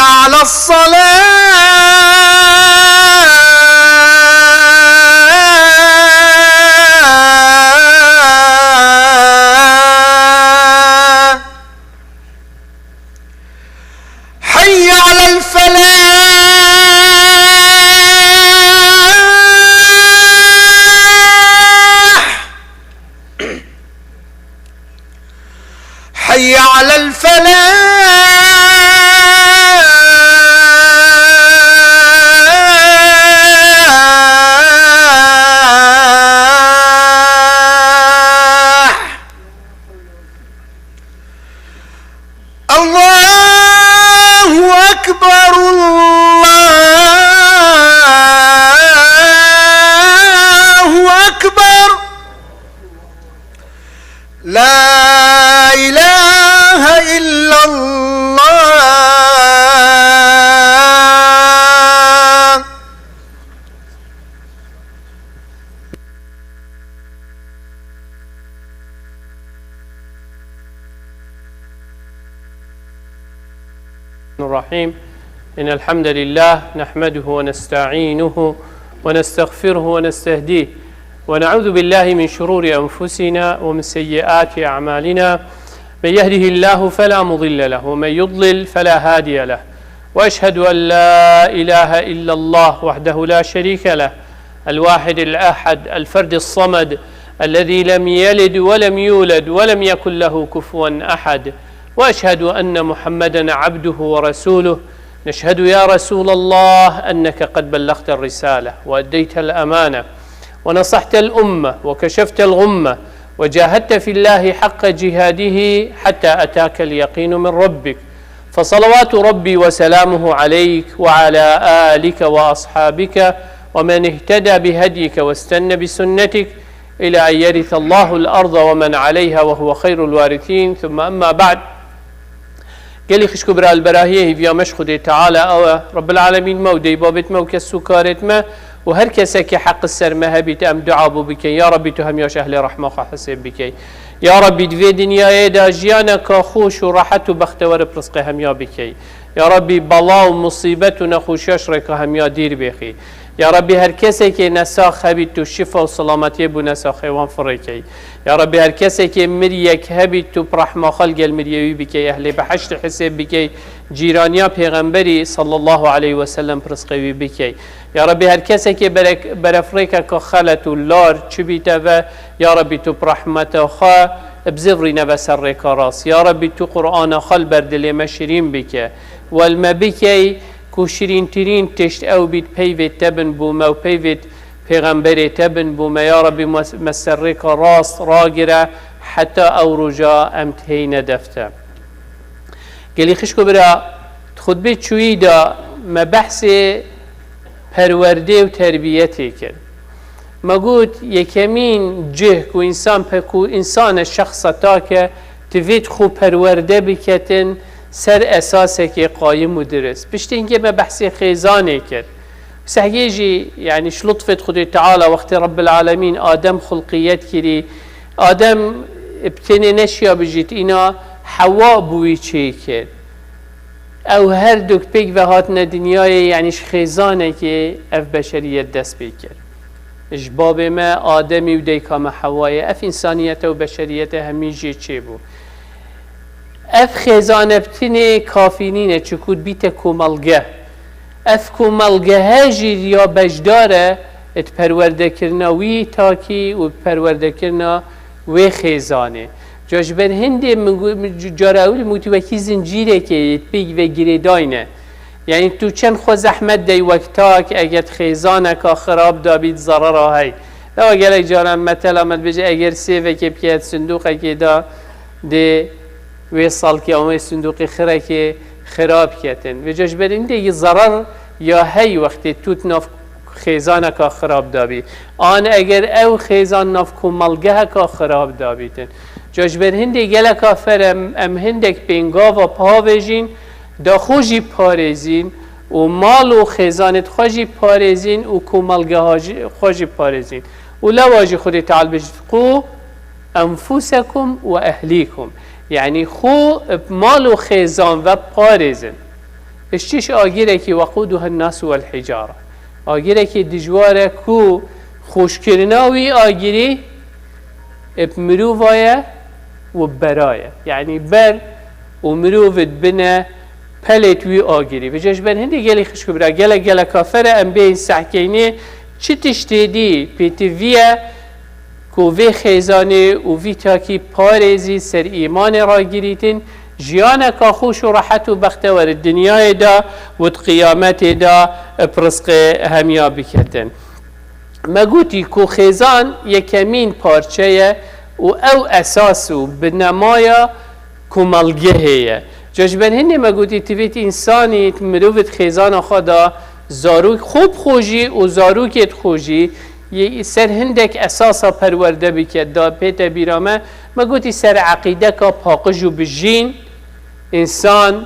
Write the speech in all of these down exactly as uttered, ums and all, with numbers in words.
على الصلاة. حي على الفلاح. حي على الفلاح. الله أكبر، الله أكبر. لا إله إلا الله. الرحيم. إن الحمد لله نحمده ونستعينه ونستغفره ونستهديه، ونعوذ بالله من شرور أنفسنا ومن سيئات أعمالنا. من يهده الله فلا مضل له، ومن يضلل فلا هادي له. وأشهد أن لا إله إلا الله وحده لا شريك له، الواحد الأحد، الفرد الصمد، الذي لم يلد ولم يولد ولم يكن له كفوا أحد. وأشهد أن محمدا عبده ورسوله. نشهد يا رسول الله أنك قد بلغت الرسالة وأديت الأمانة ونصحت الأمة وكشفت الغمة وجاهدت في الله حق جهاده حتى أتاك اليقين من ربك، فصلوات ربي وسلامه عليك وعلى آلك وأصحابك ومن اهتدى بهديك واستن بسنتك إلى أن يرث الله الأرض ومن عليها وهو خير الوارثين، ثم أما بعد. Gelî xişk û bira, li berahiyê hêviya me ji Xwedê Teala ew e, Rebbil Alemîn me û dê babêt me û kes û karêt me û her kesekê heq ser me hebît, em dua bû bikin, ya Rabbî tu hemiya ji ehlê rehma xwe hisêb bikey. Ya Rabbî di vê dinyayê de jiyaneka xweş û rehet û bextewer bi rizqê hemiya bikey. Ya Rabbî bela û musîbet û nexweşiya ji rêka hemiya dîr bêxî. Ya Rabbî her kesekê nesax hebît tu şifa û selametiyê bo nesaxê wan firêkey. Ya Rabbî her kesekê miriyek hebît tu bi rehma xwe li gel miriyê wî bikey, ehlê behiştê hisêb bikey, cîraniya Pêxemberî sallallahu aleyhi ve sellem bi rizqê wî bikey. Ya Rabbî her kesekê berek-, berefrêkeka xelet û lar çibîte ve, ya Rabbî tu bi rehmeta xwe bizivrîne ve ser rêka rast. Ya Rabbî tu Qur'ana xwe li ber dilê me şirîn bike. Wel me bikey ku şirîntirîn tişt ew bît peyvê te bin bo me û peyvê Pêxemberê te bin bo me. Ya Rabbî me, me ser rêka rast ragire heta ew roja em têyne def te. Gelî xişk û bira, di xutbê çûyî de me behsê perwerdê û terbiyetê kir. Me got, yekemîn cih ku însan pe-, ku însan e, şexsa tak e, divêt xwe perwerde biketin ser esasekê qayim û dirist. Piştî hingê me behsê xêzanê kir. Sehiyê jî, yanî ji lutfê Xwedê Teala, wextê Rebbil Alemîn Adem xulqiyet kirî, Adem bi tenê neşiya bijît, îna Hewa bi wî çêkir. Ew her du pêk ve hatine dinyayê, yanî ji xêzanekê ev beşeriyet dest pê kir. Ji babê me Ademî û dayika me Hewayê, ev însaniyete û beşeriyete hemî jê çêbû. Ev xêzane bi tenê kafî nîne, çiku dibîte komelgeh. Ev komelgehe jî ya beşdar e di perwerdekirina wî takî û perwerdekirina wê xêzanê. Ca ji ber hindê min gu-, min c-, cara ewil min gotî wekî zincîrekê yê pêk ve girêdayî ne. Yanî tu çend xwe zehmet dey wek tak, eger xêzaneka xirab dabît zerera hey. Lewa gelek caran metela me dibêje eger sêvekê bikeyet sindoqekê de dê wê salkê an wê sindoqê xirekê xirab ketin. Vêca ji ber hindê yî zerar ya hey wextê tu di nav xêzaneka xirab dabî. An eger ew xêzan nav komelgeheka xirab dabîtin. Ca ji ber hindê geleka fer em, em hindek pêngava pavêjîn, da xwe jî parêzîn û mal û xêzanê xwe jî parêzîn û komelgeha jî, xwe jî parêzîn. Û lewa jî Xwedê Teala bêjit, "Qû enfusekum ve ehlîkum." Yanî xwe bi mal û xêzan ve parêzin. Ji çi ji agirekî, وقودها الناس والحجارة. Agirekî dijwar e ku xweşkirina wî agirî bi mirova ye û bera ye. Yanî ber û mirov dibine pelêt wî agirî. Vêca ji ber hindê gelî xişk û bira, gelek geleka fere em bêyîn sehkeynê çi tiştê dî pêtivî ye ku vê xêzanê û vî takî parêzî ser îmanê ragirîtin, jiyaneka xweş û rehet û bextewer di dinyayê de û di qiyametê de bi rizqê hemiya biketin. Me gotî ku xêzan yekemîn parçe ye û ew esas û binemaya komelgehê ye. Ca ji ber hindê me gotî, tivêt însanî, mirovêt xêzana xwe de zarok xwe bi xwe jî û zarokêt xwe jî yê ser hindek esasa perwerde bike, da pête bîra me, me gotî ser eqîdeka paqij û bijîn, însan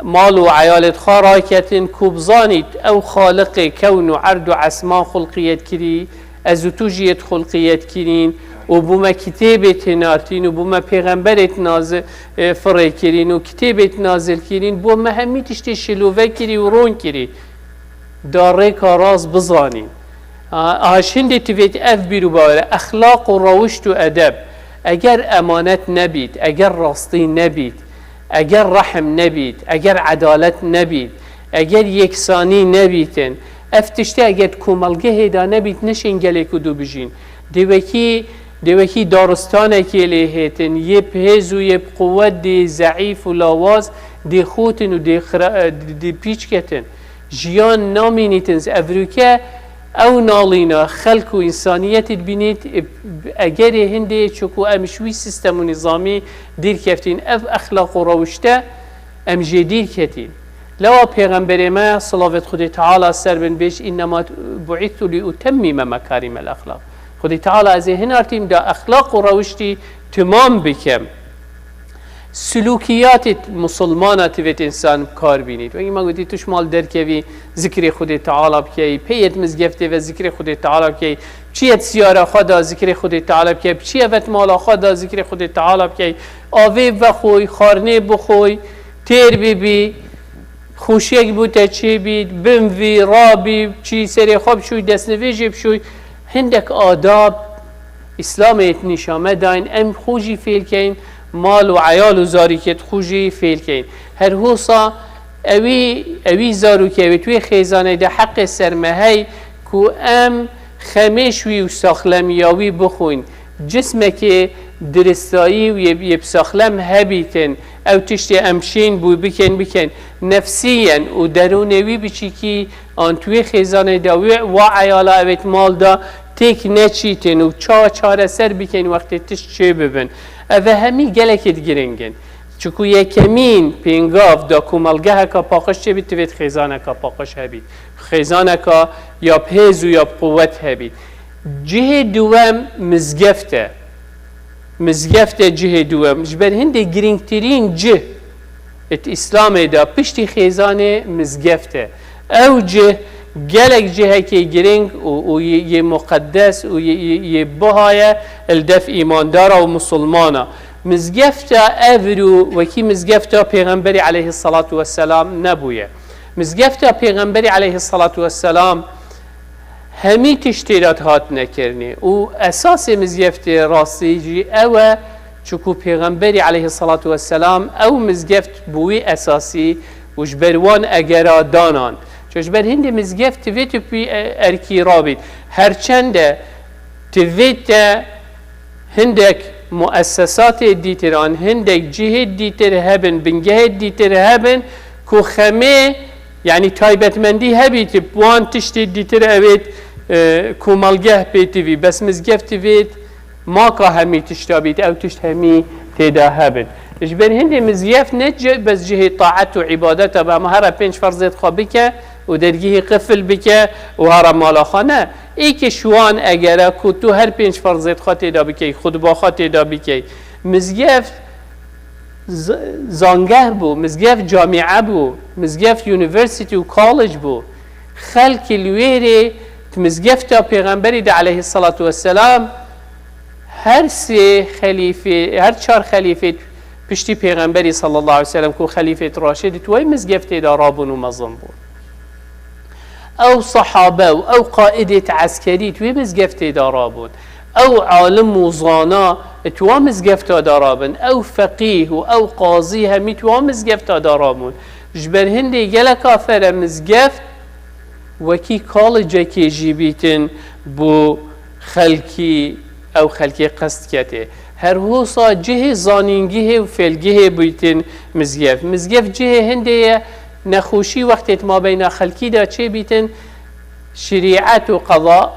mal û eyalêt xwe raketin ku bizanît ew Xaliqê kewn û erd û esman xulqiyet kirî, ez û tu jî yê xulqiyet kirîn û bo me kitêbê tênartîn û bo me pêxemberê nazi-, e, firê kirîn û kitêbê nazil kirîn, bo me hemî tiştê şilove kirî û ron kirî. Da rêka rast bizanîn. A, a, ji hindê tivêt ev bîr û bawere, exlaq û rewişt û edeb, eger emanet nebît, eger rastî nebît, eger rehm nebît, eger edalet nebît, eger yeksanî nebîtin, ev tiştê eger di komelgehê de nebît, nişên gelê ku dû bijîn. Dê wekî, dê wekî daristanekê lê hêtin, yê bi hêz û yê bi quwet, dê zeîf û lawaz, dê xotin û dê xira-, dê pîç ketin. Jiyan namînîtin. Evrûke ew nalîna xelk û însaniyetê dibînît, egerê hindê çiku em ji wî sîstem û nîzamî dîr keftîn, ev exlaq û rewişte em jê dîr ketîn. Lewa Pêxemberê me, silavêt Xwedê Teala ser bin, bêj, "Înnema buîstu lî utemmîme mekarîmel exlaq." Xwedê Teala ez ê hinartîm da exlaq û rewiştî timam bikem. Silûkiyatê musulmana tivêt însan bi kar bînît. Wekî me gotî, tu ji mal derkevî, zikrê Xwedê Teala bikey, pê yê di mizgeftê ve zikrê Xwedê Teala bikey, biçîye di ziyara xwe de zikrê Xwedê Teala bikey, biçîye ve di mala xwe de zikrê Xwedê Teala bikey, avê vexoy, xwarinê bixoy, têr bibî, xweşiyek bo te çêbît, bimvî, rabî, biçî serê xwe bişûy, destnivêjê bişûy, hindek adab, Îslamê yê nîşa me dayîn, em xwe jî fêl keyn, mal û eyal û zarokêt xwe jî fêl keyn. Her hosa ewî, ewî zarokê wê tu yê xêzanê de heqê ser me hey ku em xemêş wî û saxlemiya wî bixwîn. Cismekê diristayî û yê, yê bi saxlem hebîtin. Ew tiştê em şîn bû bikin, bikin. Nefsiyen û derûnê wî biçîkî an tu yê xêzanê de wê wa eyala evêt mal da têk neçîtin û ça çareser bikin wextê tişt çê bibin. Ev hemî gelekê giring in. Çiku yekemîn pêngav da komelgeheka paqij çêbît, divêt xêzaneka paqij hebît. Xêzaneka ya bi hêz û ya bi quwet hebît. Cihê duwem mizgeft e. Mizgeft e cihê duwem. Ji ber hindê giringtirîn cih di Îslamê de piştî xêzanê mizgeft e. Ew cih gelek cihekê giring û, û yê, yê muqeddes û yê, yê, yê biha ye li def îmandara û misilmana. Mizgefta evro wekî mizgefta Pêxemberî aleyhisselatu vesselam nebûye. Mizgefta Pêxemberî aleyhisselatu vesselam hemî tişt tê de hatine kirinê û esasê mizgeftê rastî jî ew e, çiku Pêxemberî aleyhisselatu vesselam ew mizgeft bûyî esasî û ji ber wan egera danan. Ço ji ber hindê mizgeft divê tu pî, e, erkî rabît. Her çende divê te hindek muessesatê dîtir an hindek cihê dîtir hebin, bingehê dîtir hebin ku xemê, yanî taybetmendî hebît, wan tiştê dîtir evêt, e, komelgeh pê tivî, bes mizgeft tivêt maka hemî tişta bît, ew tişt hemî tê de hebin. Ji ber hindê mizgeft ne ci-, bes cihê taet û îbadet e, be hema here pênc ferzêt xwe bike û dergihî qifil bike û here mala xwe ne. Êkê ji wan egere ku tu her pênc ferzêt xwe tê de bikey, xutba xwe tê de bikey. Mizgeft z-, zangeh bû, mizgeft camîe bû, mizgeft university û college bû. Xelk li wê rê di mizgefta Pêxemberî de aleyhisselatu vesselam her sê xelîfê, her çar xelîfê Piştî Pêxemberî sallallahu aleyhi ve sellem ku Xelîfet Raşid di wê mizgeftê de rabûn û mezin bûn. Ew sahabe û ew qaidêt eskerî di wê mizgeftê de rabûn. Ew alim û zana di wa mizgefta de rabin. Ew feqîh û ew qazî hemî di wa mizgefta de rabûn. Ji ber hindê geleka fere mizgeft wekî kalicekê jî bîtin bo xelkî, ew xelkê qest ketê. Her hosa cihê zanîngihê û fêlgihê bîtin mizgeft. Mizgeft cihê hindê ye nexweşî wextê di mabeyna xelkî de çêbîtin, şerîet û qeza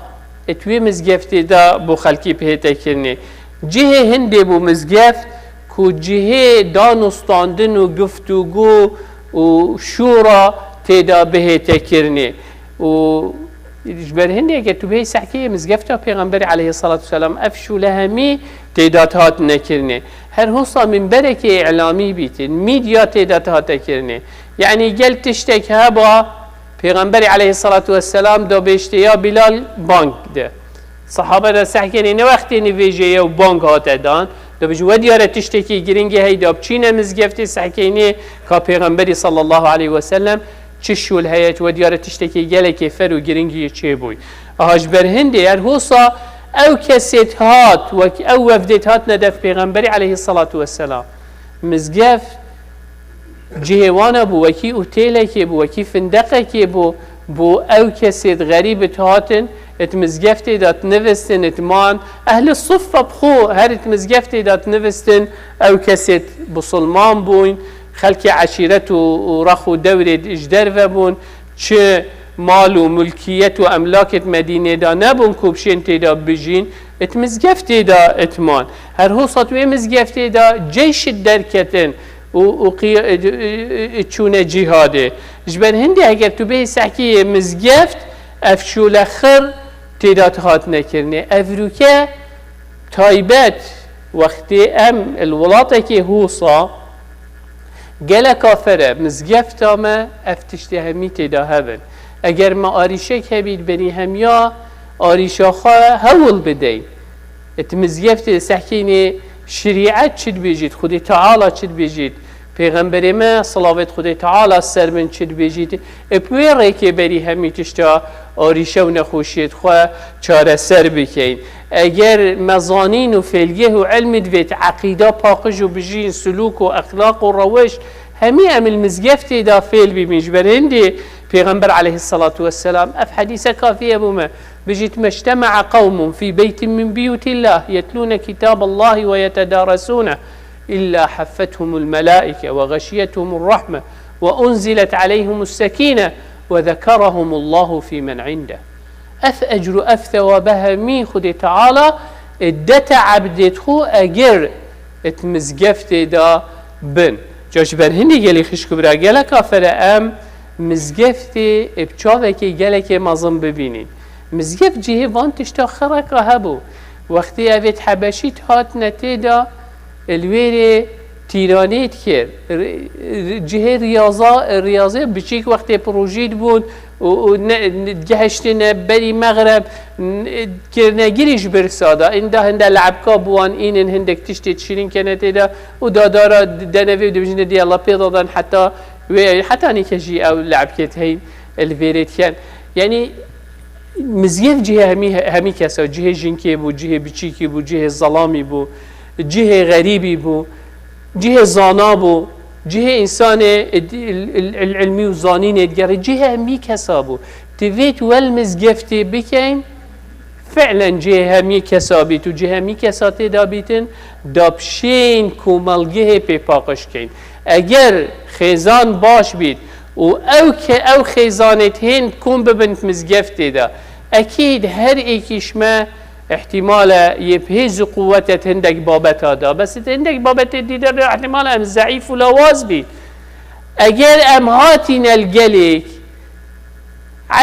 di wê mizgeftê de bo xelkî bihête kirinê. Cihê hindê bû mizgeft ku cihê danûstandin û guftûgû û şûra tê de bihête kirinê. Û ji ber hindê eger tu bihêj sehkeyê mizgefta Pêxemberê aleyhissalatu vesselam, ev şûle hemî tê de dihatine kirinê. Her hosa minberekê îlamî bîtin, mîdya tê de dihate kirinê. Yanî gel tiştek heba, Pêxemberê aleyhissalatu vesselam da bêjtê ya Bilal bang de. Sahabe de sehkenê ne wextê nivêjê ye û bang hate dan. Da bêjin we diyare tiştekî giringê heyda biçîne mizgeftê sehkeynê ka Pêxemberî sallallahu aleyhi ve sellem çi şûl heye, we diyare tiştekî gelekê fer û giringî çêbûy. Aha ji ber hindê her hosa ew kesê hat, wek ew wefdê hatine def Pêxemberî aleyhissalatu vesselam. Mizgeft cihê wan e bû, wekî otêlekê bû, wekî findeqekê bû, bû ew kesê di xerîb dihatin, di mizgeftê de dinivistin, diman. Ehli suffe bi xwe her di mizgeftê de dinivistin, ew kesê bisilman bûn, xelkê eşîret û, û rex û dewrê ji derve bûn, çi mal û mulkiyet û emlakê di Medînê de nebûn ku bişên tê de bijîn, di mizgeftê de diman. Her hosa di wê mizgeftê de ceyş derketin û, û qiy-, çûne cîhadê. Ji ber hindê eger tu bêhî sehkiyê mizgeft, ev şûle xir tê de hatine kirinê. Evrûke taybet wextê em li welatekê hosa geleka fere mizgefta me ev tiştê hemî tê de hebin. Eger me arîşek hebît benî hemiya arîşa xwe hewl bideyn. Di mizgeftê sehkînê şerîet çi dibêjît, Xwedê Teala çi dibêjît, Pêxemberê me, silavêt Xwedê Teala ser bin, çi dibêjît, bi wê rêkê berî hemî tişta arîşe û nexweşiyêt xwe çareser bikeyn. Eger me zanîn û fêlgeh û ilmî divêt, eqîda paqij û bijîn, sulûk û exlaq û rewiş, hemî em li mizgeftê de fêl bibîn. Ji ber hindê Pêxember aleyhissalatu vesselam ev hedîse kafiye bû me. Bijît, "Mectema'a qewmun fî beytin min biyutillah yetlûne kitaballahi ve yetedaresûne illa haffethumul melaike ve xeşiyethumur rahme ve unzilet aleyhumus sekine ve zekerahumullahu fî men inde." Ev ecr û ev sewabe hemî Xwedê Teala dete ebdêt xwe eger di mizgeftê de bin. Ca ji ber hindî gelî xişk û bira geleka fere em mizgeftê bi çavekê gelekê mezin bibînîn. Mizgeft cihê van tişta xireka hebû. Wextê evêt Hebeşî hatine tê de, li wêrê tîranê dikir. Ri-, ri-, cihê riyaza, riyazê biçîk wextê pirojî dibûn û, û ne, ne, gehiştine berî mexreb, n-, kirine girî ji birsa de. Inda hinde le'bka bi wan înin hindek tiştê şîrîn kene tê de û dadara denevê û dibijine diye la pê dadan heta wê, heta nîke jî ew le'bkê teyîn li vêrê diken. Yanî mizgef cihê hemî, hemî kesa, cihê jinkê bû, cihê biçîkî bû, cihê zelamî bû, cihê xerîbî bû, cihê zana bû, cihê însanê il-, il-, il-, ilmî û zanînê digerê, cihê hemî kesa bû. Divêt wel mizgeftê bikeyn, fi'len cihê hemî kesa bît û cihê hemî kesa tê de bîtin, da pişên komelgehê pê paqij keyn. Eger xêzan baş bît û ew ke-, ew xêzanê hên kom bibin mizgeftê de, ekîd her êkî ji me îhtîmal e yê bi hêz û quwete di hindek babeta de. Bes di hindek babetê dî de îhtîmal e em zeîf û lawaz bî. Eger em hatîne li gelêk,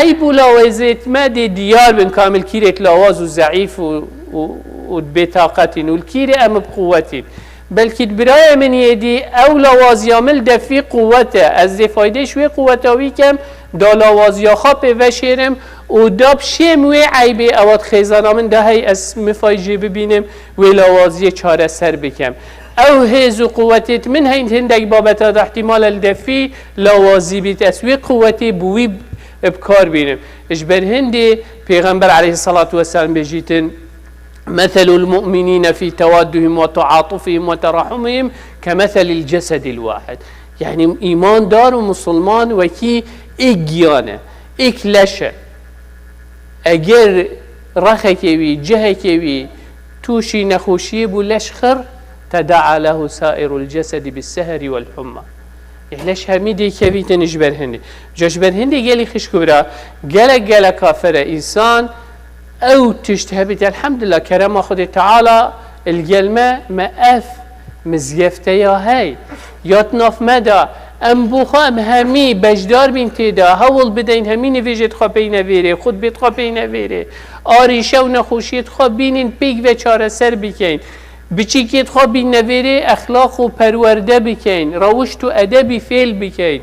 eyb û lawazêt me dê diyar bin, kamil kîrêt lawaz û zeîf û, û, û bêtaqetîn û li kîrê em bi quwetîn. Belkî di birayê min yê dî ew lawaziya min li defî quwet e. Ez dê faydê ji wê quweta wî kem, da lawaziya xwe pê veşêrim û da bişêm wê eybê ewa di xêzana min de hey ez mifay jê bibînim, wê lawaziyê çareser bikem. Ew hêz û quwetêt min hin-, hindek babeta de ihtimal el defî lawazî bît. Ez wê quwetê bi wî bi kar bînim. Ji ber hindê Pêxember aleyhissalatu vesselam bêjîtin, "Meselul mu'minîne fî tewaddihim ve taatufihim ve terahumihim ke meselil cesedil wahid." Yani îmandar û musulman wekî êk giyan e, êk leş e. Eger rexekê wî, cihekê wî tûşî nexweşiyê bû, leş xir, tedaa lehu sairul cesedi bis seheri vel humma. Yê leş hemî dê kevîtin ji ber hindê. Ca ji ber hindê gelî xişk û bira, gelek gelek kafir e însan, ew tişt hebît, elhamdulillah, kerema Xwedê Teala li gel me, me ev mizgefteya hey. Ya di nav me de, em bo xwe em hemî beşdar bîn tê de, hewl bideyn hemî nivêjê di xwe peyne vêrê, xutbê di xwe peyne vêrê, arîşe û nexweşiyê di xwe bînin pêk ve çareser bikeyn. Biçîkê di xwe bîn nivêrê, exlaq û perwerde bikeyn, rewişt û edebî fêl bikeyn.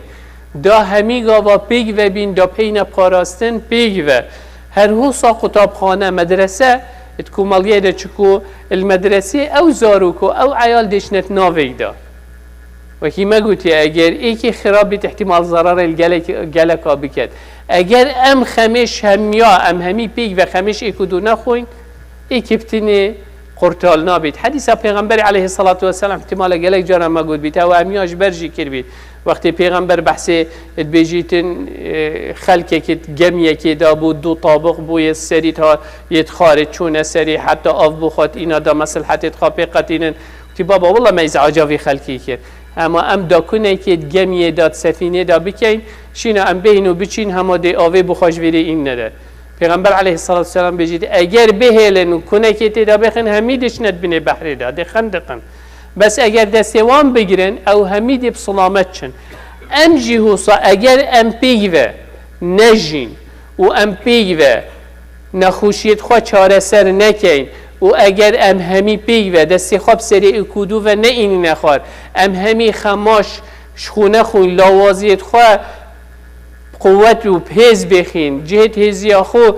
Da hemî gava pêk ve bîn, da peyne parastin pêk ve. Her hosa qutabxane, medrese, di komeliyê de çiku li medresê ew zarok û ew eyal dêşnet navêk de. Wekî me gotî, eger êkê xirab bît, ihtimal zerarê li gelek, geleka biket. Eger em xemêş hemiya, em hemî pêk ve xemêş êk û du nexwin, êkê bi tinê qurtal nabît. Hedîsa Pêxemberê aleyhissalatu vesselam ihtimale gelek caran me gotbît, ew hemiya ji ber jî kirbît. Wextê Pêxember behsê dibêjîtin, e, xelkekê di gemiyekê de bû, du tabix bû, yê serî diha-, yê dixarê çûne serî, heta av bû xwe îna da mesilhetê dixwa pê qetînin. Wekî baba, willa me îzaca vî xelkî kir. Ema em da kunekê di gemiyê de, di sefînê de bikeyn, şîna em bêhîn û biçîn, hema dê avê bixwe ji vêrê în nede. Pêxember aleyhissalatu vesselam bêjît, eger bihêlin û kunekê tê de bixin, hemî diçine di binê behrê de, dê xendiqin. Bes eger destê wan bigirin, ew hemî dê bi silamet çin. Em jî hosa, eger em pêk ve nejîn û em pêk ve nexweşiyê xwe çareser nekeyn û eger em hemî pêk ve destê xwe bi serê êk û du ve neînîne xwar, em hemî xemaş ji xwe nexwin, lawaziyê xwe quwet û hêz bêxîn, cihê hêziya xwe,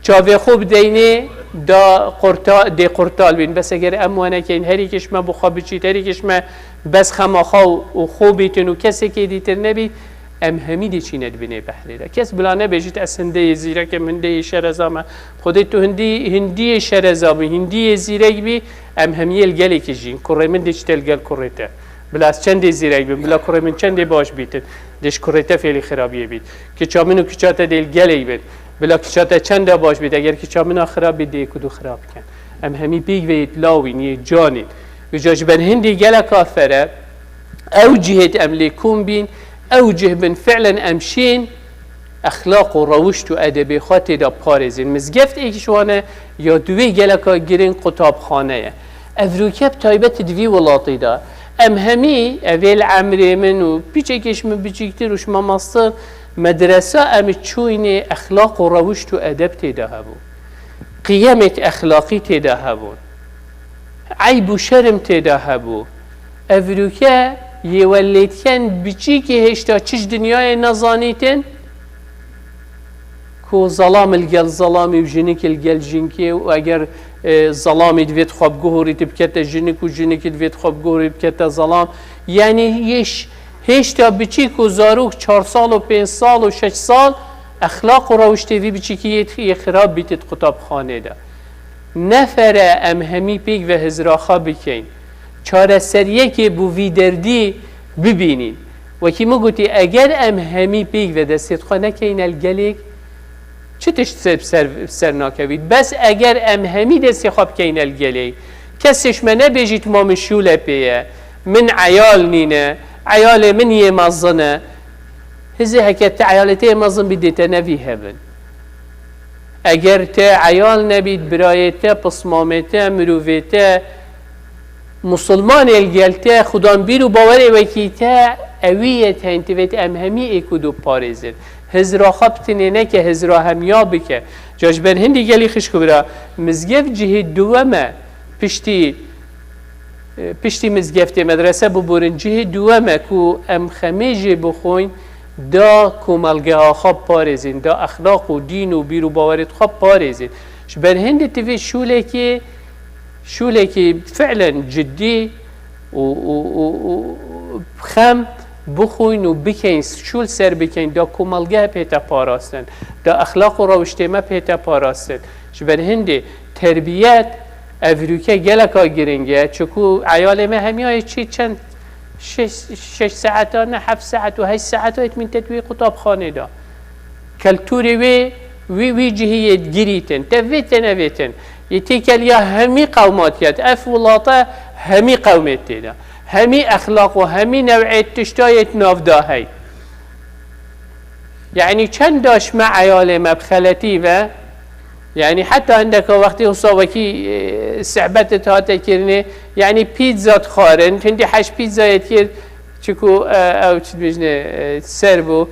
çavê xwe bideynê da qurta-, dê qurtal bîn. Bes eger em we nekeyn, herî kişme bi xwe biçît, herî kişme bes xema xwe û xwe bîtin û kesekê dîtir nebî, em hemî dê çîne di binê behrê de. Kes bila nebêjît, ez hindê yê zîrek im, hindê yê şereza me. Xwedê tu hindî, hindî yê şereza bî, hindî yê zîrek bî, em hemiyê li gelekî jîn. Kurê min dê çite li gel kurê te. Bila ez çendê zîrek bim, bila kurê min çendê baş bîtin. Dê ji kurê te fêlî xirabiyê bît. Kiça min û kiça te dê li gelek bin. Bila kiça te çende baş bît, eger kiça min a xirab bît, dê êk û du xirab bikin. Em hemî pêk ve yê lawîn, yê canîn. Vêca ji ber hindê gelek kafir e, ew cihêt em lê kom bîn, ew cih bin fi'len em şên, exlaq û rewişt û edebê xwe tê de parêzin. Mizgeft êk ji wan e, ya duwê geleka giring qutabxane ye. Evroke bi taybet di vî welatê de. Em hemî, evê li emrê min û piçekê ji min biçîktir û ji me mestir, medresa em çûyînê exlaq û rewişt û edeb tê de hebû. Qiyemêt exlaqî tê de hebûn. Eyb û şerm tê de hebû. Evroke yê we lê diken biçîkê hêşta çi ji dinyayê nezanîtin, ku zelam li gel zelamî û jinik li gel jinkê û eger, e, zelamî divê xwe biguhorî, tu bikete jinik û jinik divê xwe biguhorî, bikete zelam. Yanî yê ş-, hêşta biçîk û zarok çar sal û pênc sal û şeş sal exlaq û rewiştê vî biçîkî yê, yê xirab bîtît qutabxanê de. Nefere em hemî pêk ve hizra xwe bikeyn. Çareseriyekê bo vî derdî bibînîn. Wekî min gotî, eger em hemî pêk ve destê xwe nekeyne li gelêk, çi tişt ser, ser, ser nakevît? Bes eger em hemî destê xwe bikeyne li gelêk, kesê ji me nebêjît ma min şûle pê ye, min eyal nîne, eyalê min yê mezin e. Hizê heke te eyalê te yê mezin bî dê te nevî hebin. Eger te eyal nebît, birayê te, pismamê te, mirovê te, musulmanê li gel te, xudan bîr û bawerê wekî te, ewî yê teyn tivêt em hemî êk û du parêzin. Hizra xwe bi tinê neke, hizra hemiya bike. Ca ji ber hindî gelî xişk û bira, mizgev cihê duwem e, piştî Piştî mizgeftê medrese biborin cihê duwem e ku em xemê jê bixwin, da komelgeha xwe parêzin, da exlaq û dîn û bîr û bawerê xwe parêzin. Ji ber hindê tivê şûlekê, şûlekê fi'len ciddî, û, û, û, û xem bixwîn û bikeyn, şûl ser bikeyn, da komelgehe pête parastin, da exlaq û rewiştê me pête parastin. Ji ber hindê terbiyet evrûke geleka giring e, çiku eyalê me hemiyayê çî çend şeş, şeş saeta ne, heft saet û heşt saeta etmîn te di wê qutabxanê de. Keltûrê wê, wî, wî cihî yê girîtin. Te vê te nevêtin. Yê têkeliya hemî qewmat yet. Ev wilate hemî qewmêt tê de. Hemî exlaq û hemî new'ê tişta yê di nav de hey. Yanî çend daş me eyalê me bi xeletî ve, yanî heta hindeka wextê wisa wekî, e, sehbetê hate kirinê, yanî pîtza dixwarin, hindî heş pîtzayê dikir, çiku, e, ew çi dibêjinê, e, ser bû.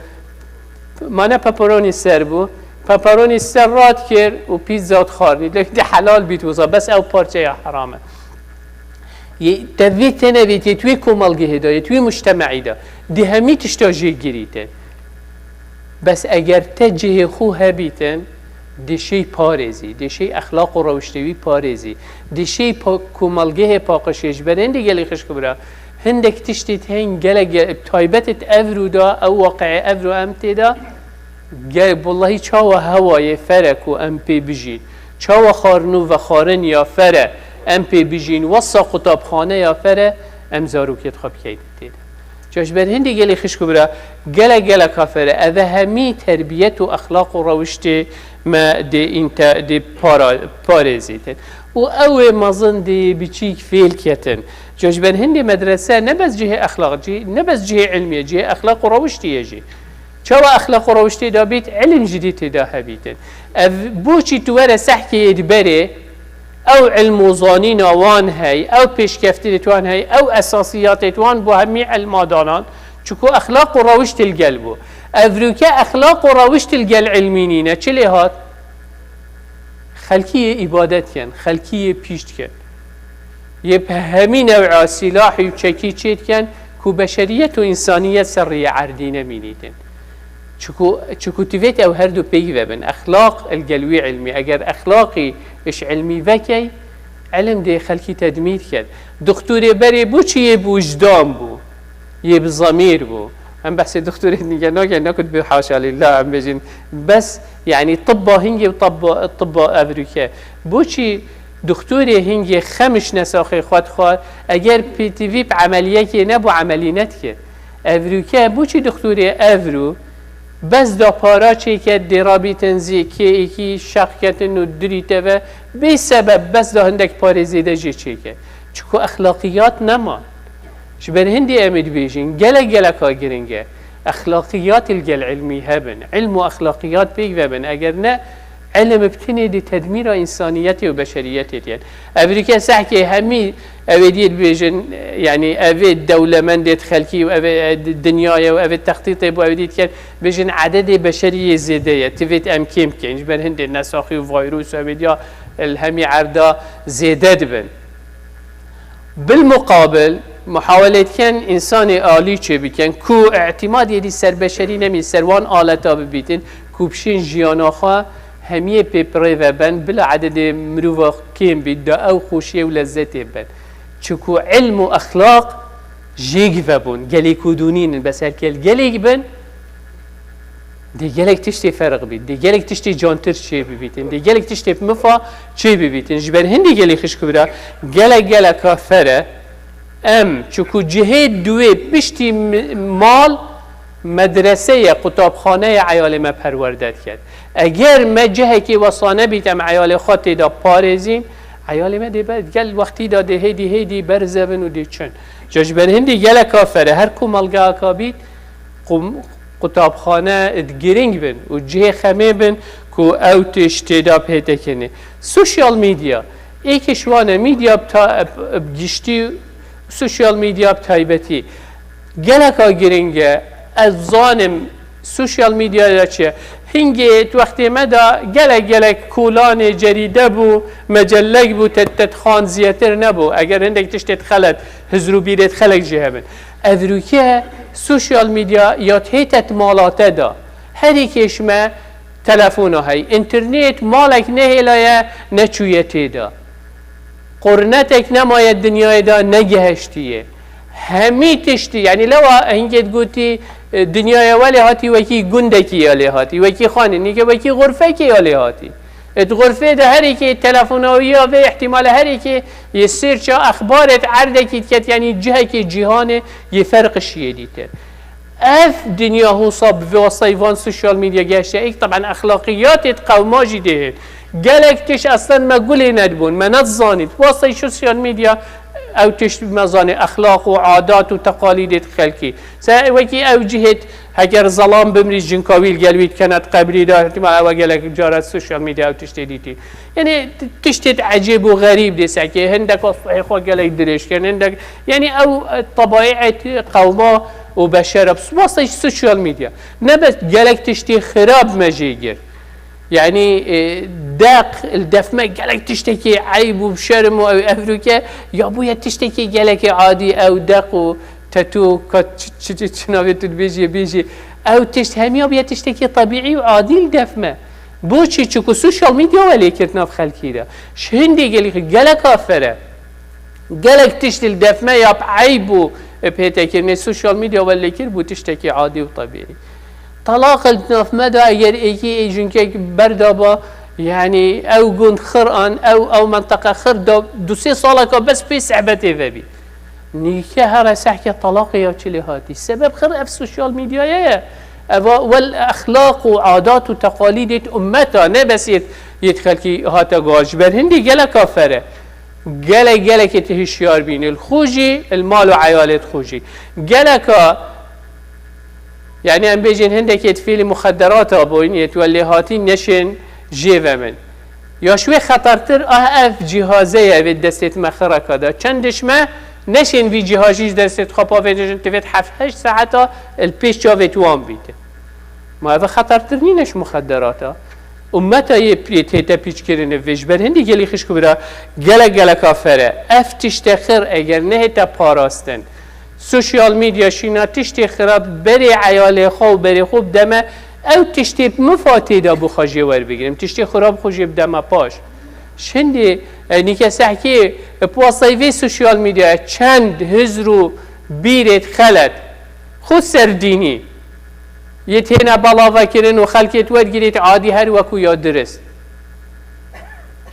Mane pepperoni ser bû. Pepperoni ser radikir û pîtza dixwarinî. Lê di helal bît wisa, bes ew parçeya heram e. Yê te vê tenevê tê, tu wê komelgehê de, yê tu wê mujtemeî de. Di hemî tişta jê girîtin. Bes eger te cihê xwe hebîtin, dê şey parêzî, dê şey exlaq û rewiştê wî parêzî, dê şey pa-, komelgehê paqijê ji ber hindê gelê xişk bira. Hindek tiştê tên gelek ge-, taybet ê evro da, ew waqiê evro em tê de, ge-, wellahî çawa hewayê fere ku em pê bijîn, çawa xwarin û vexwarin ya fere em pê bijîn, wesa qutabxane ya fere em zarokê xwe bikeyn tê de. Ca ji ber hindê gelê xişk û bira, gelek gelek afere, eve hemî terbiyet û exlaq û rewiştê me dê înte-, dê para-, parêzîtin. Û ew ê mezin dê biçîk fêl ketin. Ca ji ber hindê medrese ne bes cihê exlaq, cih-, ne bes cihê ilmî ye, cihê exlaq û rewiştî ye jî. Çawa exlaq û rewiştê de bît, ilim jî dê tê de hebîtin. Ev boçî tu were sehkê yê di berê, ew ilm û zanîna wan hey, ew pêşkeftinê wan hey, ew esasiyatê wan bo hemî ilma danan, çiku exlaq û rewişt li gel bû. Evrûke exlaq û rewişt li gel ilmî nîne, çi lê hat? Xelkî yê îbadet ken, xelkî yê pîşt ken. Yê bi hemî new'a sîlahî û çekî çêdiken ku beşeriyet û însaniyet ser riyê erdî nemînîtin. Çiku, çiku tivêt ew her du peyî vebin. Exlaq il gel wî ilmî. Eger exlaqî iş ilmî vekey, ilim dê xelkî tedmîr ket. Doktorê berê bû çi yê bi wijdan bû, yê bi zemîr bû. Em behsê doktorê nîge nake, nekut bi haşa lillah em bêjin. Bes, yanî tibba hingê û tibba, tibba evrûke. Boçî doktorê hingê xemiş nesaxê xwe dixwar, eger P T V bi emeliyekê nebû, emelî nedikir. Evrûke, boçî doktorê evrû, bes da para çêke, dê rabîtin zî kê êkî şeq ketin û dirî te ve, bê sebeb bes da hindek parê zêde jê çêke. Çiku exlaqiyat nema. Ji ber hindê em ê dibêjin, gelek geleka giring e. Exlaqiyat li gel ilmî hebin. Ilm û exlaqiyat pêk vebin. Eger ne, ilim bi tinê di tedmîra însaniyetê û beşeriyetê diyen. Evrîke sehkê hemî ev ê diyê dibêjin, yanî ev ê dewlemendê di xelkî û ev ê, e, di dinyayê û ev ê textîtê bo ev ê diyê diken, bêjin ededê beşerî yê zêde ye. Tivêt em kêm bikeyn. Ji ber hindê nesaxî û vayrûs û ev ê diya li hemî erda zêde dibin. Bilmuqabil, muhawele diken însanê alî çêbiken, ku îtîmadê dî ser beşerî nemî, ser wan aleta bibîtin, ku bişên jiyana xwe hemiyê pê pirê ve ben, bila ededê mirova kêm bît, da ew xweşiyê û lezzetê ben. Çiku ilm û exlaq jêk vebûn, gelê ku dûnînin, bes her kel gelêk bin, Dê gelek tiştê ferq bît, dê gelek tiştê cantir çê bibîtin, dê gelek tiştê mifa çê bibîtin. Ji ber hindê gelê xişk bira, gelek geleka fere em, çiku cihê duwê piştî mi-, mal, medrese ye, qutabxane ye, eyalê me perwerde diket. Eger me cihekê wesa nebît, em eyalê xwe tê de parêzîn, eyalê me dê be, gel wextî de dê hêdî hêdî berze bin û dê çin. Ca ji ber hindê geleka fere, her komelgeheka bît, qum-, qutabxane giring bin û cihê xemê bin ku ew tişt tê de pê tekinê. Social media, êkê ji wan e, media bi ta-, bi giştî, social media bi taybetî. Geleka giring e, ez zanim social media ya çi ye. Hingê di wextê me de gelek gelek kolanê cerîde bû, mecelek bû, te, te dixan zêdetir nebû. Eger hindek tiştê xelet, hizr û bîrê xelek jî hebin. Evrûke social media ya hê te di mala te de. Herî kêşme telefona hey. Înternet malek nehêlaye neçûye tê de. Qurnetek nemaye dinyayê de negihiştiye. Hemî tiştî, yanî lewa hingê digotî, e, dinyaya welê hatî wekî gundekî ya lê hatî, wekî xanê, nîke wekî xurfekê ya lê hatî. Di xurfê de herêkê telefonawiya vê ihtimale herêkê yê sêrça exbarê di erdekî diket, yanî cihekê cîhanê yê ferqişiyê dîtir. Ev dinya husa bi vê wastayî van sosyal medya gehişte. Êk teben exlaqiyatê di qewma jî dê hêt. Gelek tişt eslen me gulê nedibûn, me nedizanît. Wastayî sosyal medya ew tişt me zanê, exlaq û adat û teqalîdê di xelkî. Se wekî ew cihêt heger zelam bimrî jinka wî li gel wî dikene di qebrî de, ihtimal ew gelek cara sosyal medya ew tiştê dîtî. Yanî t-, tiştê ecêb û xerîb dê sekê, hindek wastayê xwe gelek dirêj kirin, hindek, yanî ew, e, tebaîet qewma û beşer e, wastayî sosyal medya. Ne bes gelek tiştê xirab me jê girt. Yanî, e, deq, li def me gelek tiştekî eyb û şerm û ew evroke, ya bûye tiştekî gelekî adî, ew deq û tetû, ka çi, çi, çi, çi navê tu dibêjî, bêjî. Ew tişt hemiya bûye tiştekî tebîî û adî li def me. Boçî? Çiku sosyal medya we lê kir nav xelkî de. Ji hindê gelî gelek afere. Gelek tişt li def me ya bi eyb û pêtekirinê sosyal medya we lê kir bû tiştekî adî û tebîî. Talaq li nav me de eger êkî ê jinkek berdaba, yanî ew gund xir an, ew, ew menteqe xir da, du sê saleka bes pê sehbetê vebî. Nîke here sehke talaqê ya çi lê hatî. Sebeb xir ev sosyal medyaya ye. Eva wel exlaq û adat û teqalîdê di ummeta, ne bes yêt, yêt xelkî hate guha. Ji ber hindî geleka fere. Gelek, gelekê tu hişyar bînî. Li xwe jî, li mal û eyalê di xwe jî. Geleka, yanî em bêjin hindekê di fêlî muxedderata bûn, yê tu lê hatî neşên jê ve min. Ya ji wê xetertir, ah ev cîhaze ye vê destê me xireka de. Çend dişme neşên vî cîhajî ji destê xwe pavêjin, divêt heft heşt saeta li pêş çavê wan bîtin. Ma ev xetertir nîne ji muxedderata? Ummeta yê pê-, tête pîçkirinê vê ji ber hindî gelî xişk û bira gelek geleka fere. Ev tişte xir eger nehête parastin, sosyal medya şîna tiştê xirab berê eyalê xwe û berê xwe bideme, ew tiştê mifa tê de bû xwe jê werbigirim. Tiştê xirab xwe jê bideme paş. Şindî, e, nîke sehkê, e, bi wastayê vê sosyal medyaya çend hizr û bîrêt xelet, xwe serdînî, yê têne belavekirin û xelkê di wergirêt adî her wekû ya dirist.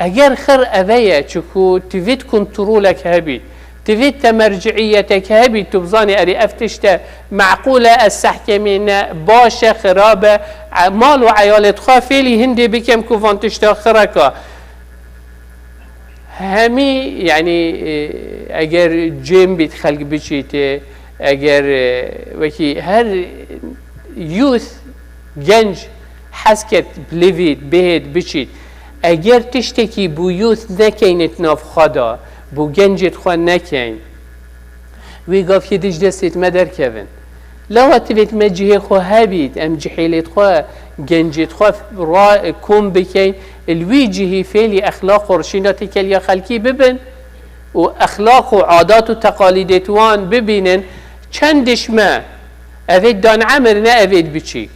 Eger xir eve ye, çiku tivît kontrolek hebît, tivît temerciiyetek hebît, tu bizanî erê ev tişte meqûl e, ez sehkemê ne, baş e, xirab e, e, mal û eyalê dixwe fêlî hindê bikem ku van tişta xireka. Hemî, yanî, e, eger cêm bît xelk biçîtê, eger, e, wekî her youth, genc, hez ket bilivît, bihêt, biçît. Eger tiştekî bû youth nekeynit nav xwe de, bû gencêt xwe nekeyn, wê gavkê dij destêt me derkevin. Lawa divêt me cihê xwe hebît, em cihêlêt xwe, gencêt xwe ra-, kom bikeyn, li wî cihî fêlî exlaq û rişîna têkeliya xelkî bibin û exlaq û adat û teqalîdêt wan bibînin, çend dişme, evêt dan emir ne evêt biçîk.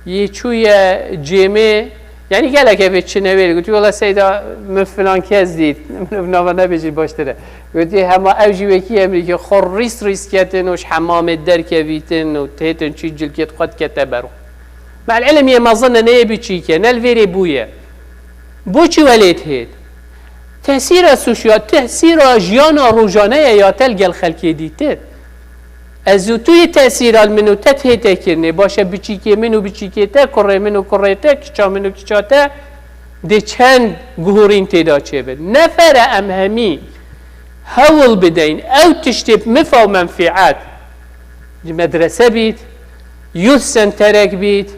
Yê çûye cêmê, yanî gelek evê çine wê. Gotî, "Wela Seyda, min filan kes dît." Min nava nebêjî baştir e. Gotî, "Hema ew jî wekî Emerîkê xwe rîs rîs ketin û ji hemamê derkevîtin û têtin çî cilkêt xwe dikete ber." Mel ilim yê mezin e, ne yê biçîk e, ne li vêrê bûye. Boçî welêt hêt? Tesîra sosyal, tesîra jiyana rojane ye ya te li gel xelkê dîtir. Ez û tu yê tesîra li min û te tê te kirinê. Baş e, biçîkê min û biçîkê te, kurê min û kurê te, kiça min û kiça te, dê çend guhurîn tê de çêbin. Nefere em hemî hewl bideyn ew tiştê bi mifa û menfîet. Medrese bît, youth centerek bît,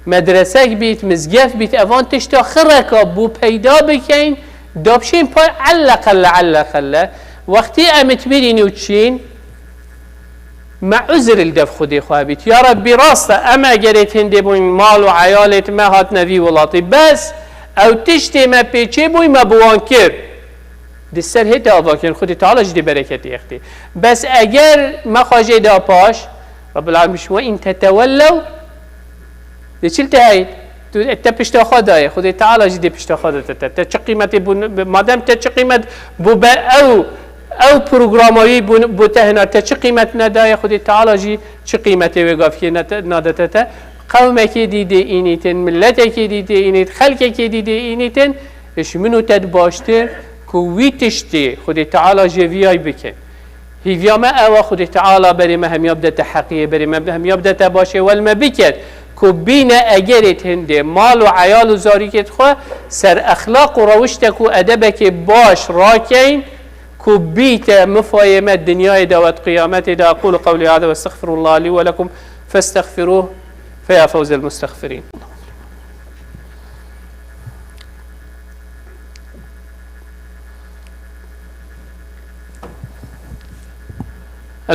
medresek bît, mizgeft bît, evan tişta xireka bû peyda bikeyn, dabşên pay elleqelle, elleqelle. Wextî em it mirîn û çîn, me uzr li dev Xwedê xwe bît. Ya Rebbî, rast e, em egerê hindê bûn mal û eyalêt me hatine vî welatî. Bes ew tiştê me pê çê bûy, me bi wan kir. Di ser hê de ava kirin, Xwedê Teala jî dê bereketê extê. Bes eger me xwe jê da paş, Rabbil Alemin, "Ve in tetewellew", dê çil te heyt? Tu, te pişta xwe daye, Xwedê Teala jî dê pişta xwe de te. Te çi qîmetê bû, madem te çi qîmet bû be ew, ew programayî bû, bû te hinar, te çi qîmet nedaye, Xwedê Teala jî çi qîmetê wê gavkê nete-, nadete te. Qewmekê dî dê înîtin, miletekê dî dê înît, xelkekê dî dê înîtin, ji min û te di baştir ku wî tiştî Xwedê Teala jê viyay bikin. Hîviya me ew e, Xwedê Teala berê me hemiya bidete heqiyê, berê me hemiya bidete başê, wel me biket ku bîne egerê hindê mal û eyal û zarîkê xwe ser exlaq û rewiştek û edebekê baş rakeyn ku bîte mifayê me dinyayê de wet qiyametê de. أقول قولي هذا وأستغفر الله لي ولكم فاستغفروه فيا فوز المستغفرين.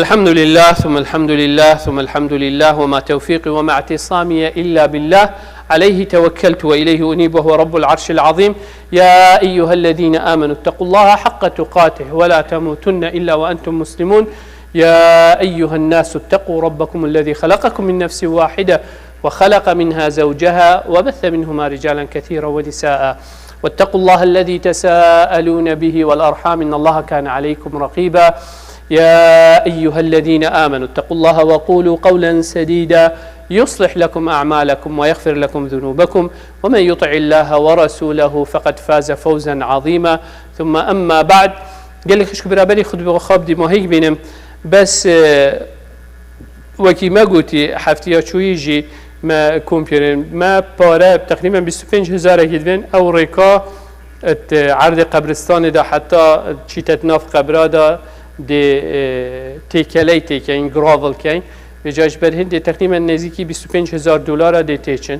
الحمد لله ثم الحمد لله ثم الحمد لله وما توفيقي وما اعتصامي إلا بالله، عليه توكلت وإليه أنيب وهو رب العرش العظيم. يا أيها الذين آمنوا اتقوا الله حق تقاته ولا تموتن إلا وأنتم مسلمون. يا أيها الناس اتقوا ربكم الذي خلقكم من نفس واحدة وخلق منها زوجها وبث منهما رجالا كثيرا ونساء واتقوا الله الذي تساءلون به والأرحام إن الله كان عليكم رقيبا. يا أيها الذين آمنوا اتقوا الله وقولوا قولا سديدا يصلح لكم أعمالكم ويغفر لكم ذنوبكم ومن يطع الله ورسوله فقد فاز فوزا عظيما. ثم أما بعد. Gelek xişk û biraberî xutbe xwe bi dîmahîk bînim. Bes, e, Wekî me gotî, heftiya çûyî jî me kom kirin. Me pare teqrîben bîst û pênc hezar ekî divên ew rêka et, erdê qebristanê de heta çîtet nav qebra de dê, e, têkeley têkeyin, gravel keyin. Vêca ji ber hindê teqrîben nêzîkî bîst û pênc hezar dolara dê têçin.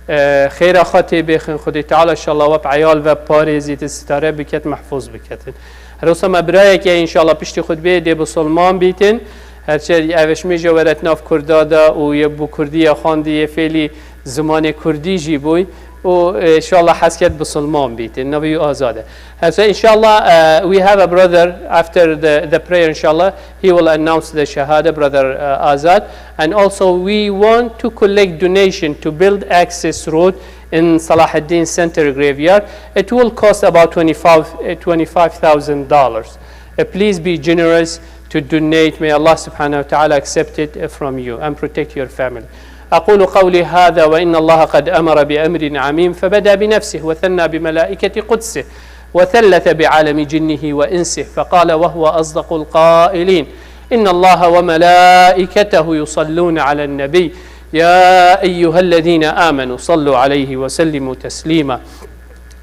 E, xêra xwe tê bêxin, Xwedê Teala inşallah we bi eyal ve parêzîtin, sitare biket, mehfûz biketin. Her wisa me birayek e, înşallah piştî xutbeyê dê bisilman bîtin. Her çi ev ji mêje weret nav Kurda de û yê bi Kurdî ye xwendî, yê fêlî zimanê Kurdî jî bûy û, e, înşallah hez ket bisilman bîtin. Navê wî Azad e. Her wisa înşallah, e, we have a brother after the, the prayer, inshallah. He will announce the Shahada, Brother, uh, Azad. And also, we want to collect donation to build access road in Salahuddin Center Graveyard. It will cost about twenty-five, uh, twenty-five thousand dollars. Uh, please be generous to donate. May Allah subhanahu wa ta'ala accept it, uh, from you and protect your family. أقول قولي هذا وإن الله قد أمر بأمر عميم فبدأ بنفسه وثنى بملائكة قدسه وثلث بعالم جنه وإنسه فقال وهو أصدق القائلين: إن الله وملائكته يصلون على النبي، يا أيها الذين آمنوا صلوا عليه وسلموا تسليما.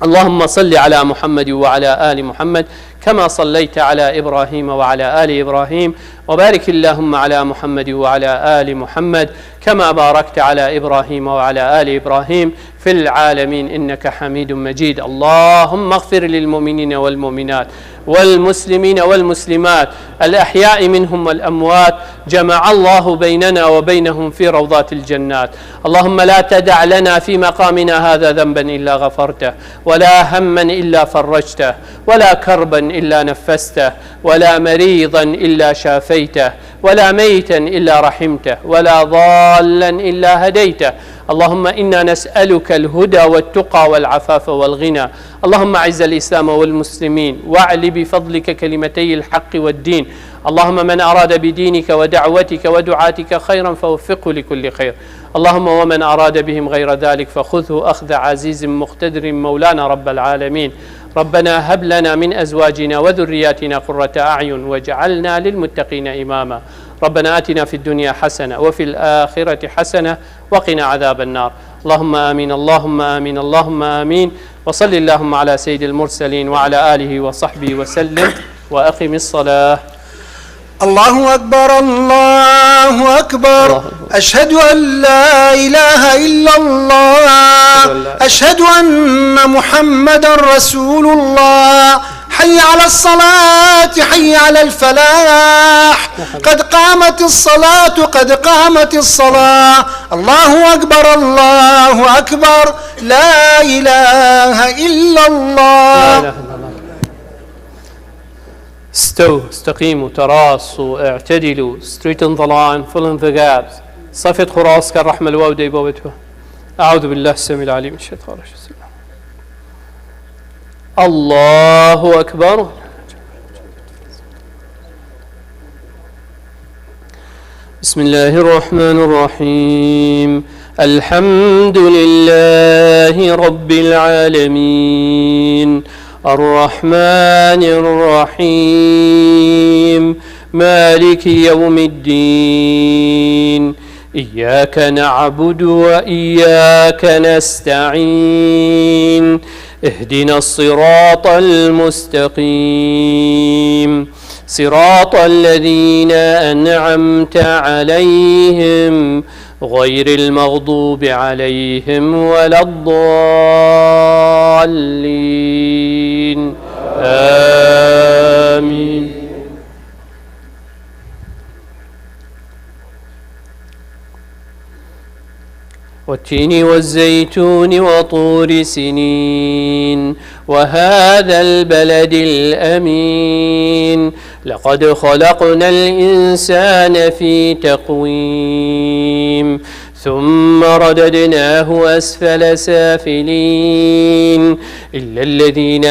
اللهم صل على محمد وعلى آل محمد كما صليت على إبراهيم وعلى آل إبراهيم، وبارك اللهم على محمد وعلى آل محمد كما باركت على إبراهيم وعلى آل إبراهيم في العالمين إنك حميد مجيد. اللهم اغفر للمؤمنين والمؤمنات والمسلمين والمسلمات الأحياء منهم والأموات، جمع الله بيننا وبينهم في روضات الجنات. اللهم لا تدع لنا في مقامنا هذا ذنبا إلا غفرته، ولا هما إلا فرجته، ولا كربا إلا نفسته، ولا مريضا إلا شافيته، ولا ميتا إلا رحمته، ولا ضالا إلا هديته. اللهم إنا نسألك الهدى والتقى والعفاف والغنى. اللهم أعز الإسلام والمسلمين، وأعل بفضلك كلمتي الحق والدين. اللهم من أراد بدينك ودعوتك ودعاتك خيرا فوفقه لكل خير. اللهم ومن أراد بهم غير ذلك فخذه أخذ عزيز مقتدر مولانا رب العالمين. ربنا هب لنا من أزواجنا وذرياتنا قرة أعين واجعلنا للمتقين إماما. ربنا آتنا في الدنيا حسنة وفي الآخرة حسنة وقنا عذاب النار. اللهم آمين، اللهم آمين، اللهم آمين. وصل اللهم على سيد المرسلين وعلى آله وصحبه وسلم. وأقم الصلاة. الله أكبر، الله أكبر. الله أكبر. أشهد أن لا إله إلا الله. أشهد أن لا أشهد أن محمدا رسول الله. حي على الصلاة، حي على الفلاح. قد قامت الصلاة، قد قامت الصلاة. الله أكبر، الله أكبر. لا إله إلا الله. لا إله إلا الله. استووا، استقيموا، تراصوا، اعتدلوا، straighten the line, fill in the gaps. صفت خراس كالرحمة الواو دي بوتو. أعوذ بالله السميع العليم من الشيطان الرجيم. الله أكبر. بسم الله الرحمن الرحيم. الحمد لله رب العالمين. الرحمن الرحيم. مالك يوم الدين. إياك نعبد وإياك نستعين. اهدنا الصراط المستقيم. صراط الذين أنعمت عليهم غير المغضوب عليهم ولا الضالين. آمين. والتين والزيتون وطور سينين وهذا البلد الأمين. لقد خلقنا الإنسان في تقويم. ثم رددناه أسفل سافلين. إلا الذين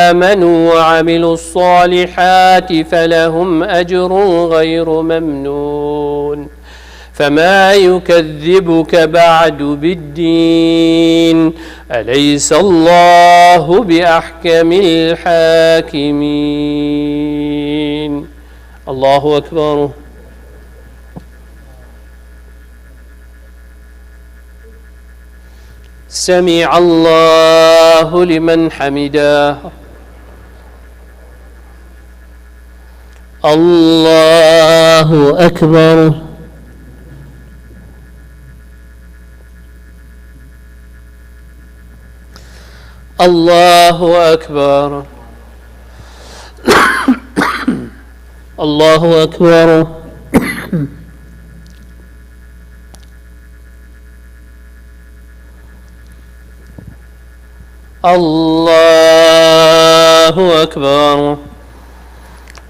آمنوا وعملوا الصالحات فلهم أجر غير ممنون. فما يكذبك بعد بالدين. أليس الله بأحكم الحاكمين. الله أكبر. سمع الله لمن حمده. الله أكبر. الله أكبر. الله أكبر. الله أكبر.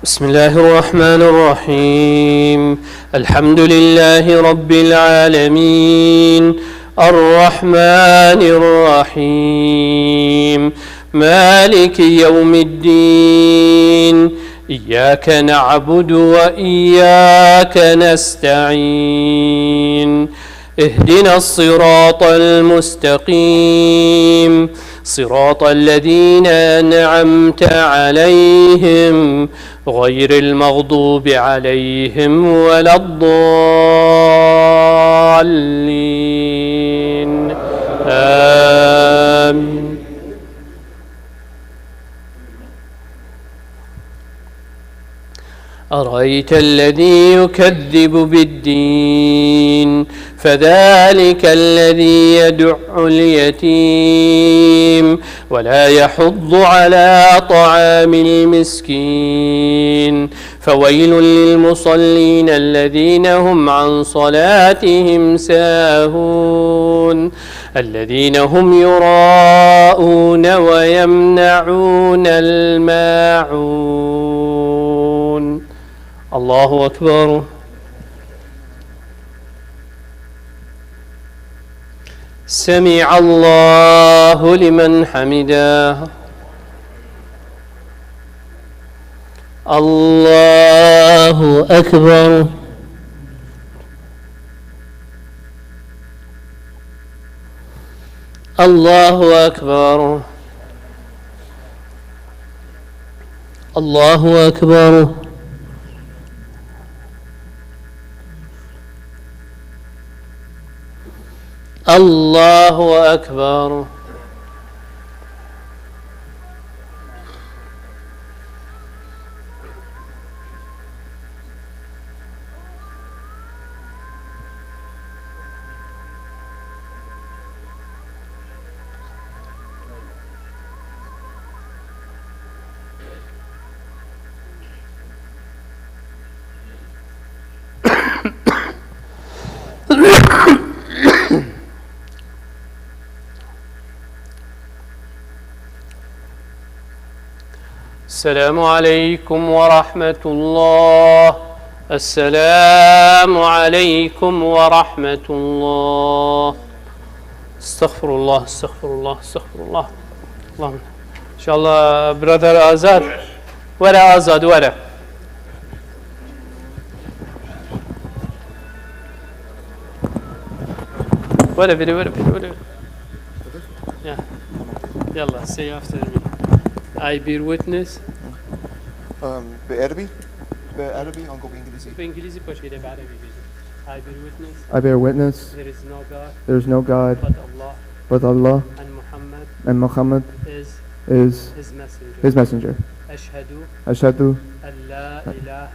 بسم الله الرحمن الرحيم. الحمد لله رب العالمين. الرحمن الرحيم. مالك يوم الدين. إياك نعبد وإياك نستعين. اهدنا الصراط المستقيم. صراط الذين أنعمت عليهم غير المغضوب عليهم ولا الضالين. آمين. أرأيت الذي يكذب بالدين فذلك الذي يدع اليتيم ولا يحض على طعام المسكين فويل للمصلين الذين هم عن صلاتهم ساهون الذين هم يراءون ويمنعون الماعون. الله أكبر. سمع الله لمن حمده. الله أكبر. الله أكبر. الله أكبر. الله أكبر. السلام عليكم ورحمة الله. السلام عليكم ورحمة الله. Estağfurullah, estağfurullah, estağfurullah. Allah'ım. İnşallah brother Azad. Were Azad, were. Were, were, were, were, were. Yeah. Yalla, say after me. I bear witness. Um, بالعربي؟ بالعربي، أنكو بإنجليزي؟ بإنجليزي، باش كده بعربي بيجي. I bear witness. I bear witness. There is no God. There is no God. But Allah. But Allah. And Muhammad. And Muhammad. Is. Is. His messenger. His messenger. أشهد. أشهد. أن لا إله.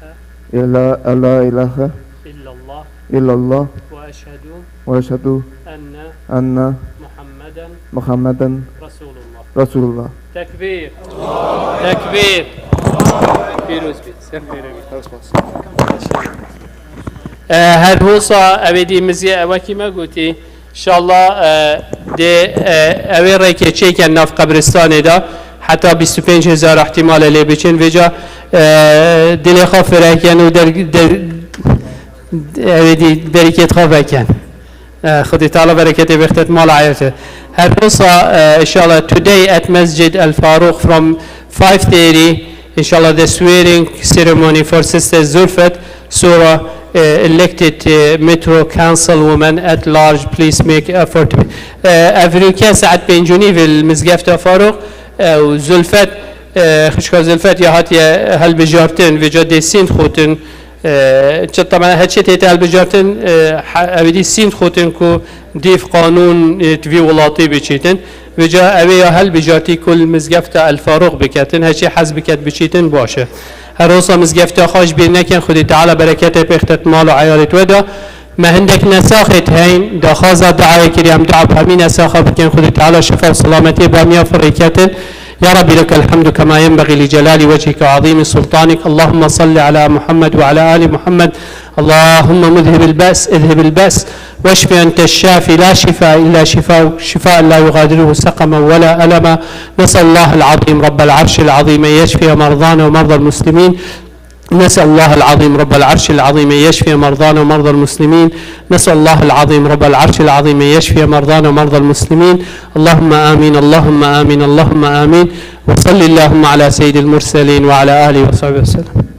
إلا، أن لا إله. إلا الله. إلا الله. وأشهد. وأشهد. أن. أن. محمدا. محمدا. رسول الله. رسول الله. تكبير. تكبير. Pîroz bît. Ser xêr bît. Her wisa ew ê dî mizgê ew wekî me gotî. İnşallah, e, dê, e, ew ê rêkê çêken nav qebristanê de. Heta bîst û pênc hezar ihtimal e lê biçin. Vêca, e, dilê xwe fireh ken û der, der, ew ê dî berîkêt xwe veken. Eh, Xwedê Teala bereketê bêxte di mala eyalê. Her wisa, eh, inşallah today at Masjid Al Faruq from five thirty, inşallah the swearing ceremony for Sister Zulfat Sura, eh, elected, eh, Metro Council Woman at Large. Please make effort. Eh, ev rûke saet pênc û nîv li Mizgefta Faruq, eh, û Zulfat, eh, xişka Zulfat ya hatiye hilbijartin, vêca dê sînd xotin, Eee, çi, taban, heçê tête hilbijartin, eee, he-, ew êdî sînd xotin ku dîv qanûn, eee, di vî welatî biçîtin. Vêca ew ê ya hilbijartî ku li Mizgefta El Faruq biketin, heçê hez biket biçîtin baş e. Her wisa mizgefta xwe ji bîr nekin, Xwedê Teala bereketê pêxtet mal û eyalê we de. Me hindek nesaxêt heyn, daxwaza duayê kiriye, em dua bi hemî nesaxa bikin, Xwedê Teala şifa û selametiyê bi hemiya firê ketin. يا رب لك الحمد كما ينبغي لجلال وجهك وعظيم سلطانك. اللهم صل على محمد وعلى آل محمد. اللهم مذهب البأس، اذهب البأس، واشف أنت الشافي، لا شفاء إلا شفاؤك، شفاء لا يغادره سقما ولا ألما. نسأل الله العظيم رب العرش العظيم أن يشفي مرضانا ومرضى المسلمين. نسأل الله العظيم رب العرش العظيم أن يشفي مرضانا ومرضى المسلمين. نسأل الله العظيم رب العرش العظيم أن يشفي مرضانا ومرضى المسلمين. اللهم آمين، اللهم آمين، اللهم آمين. وصل اللهم على سيد المرسلين وعلى آله وصحبه وسلم.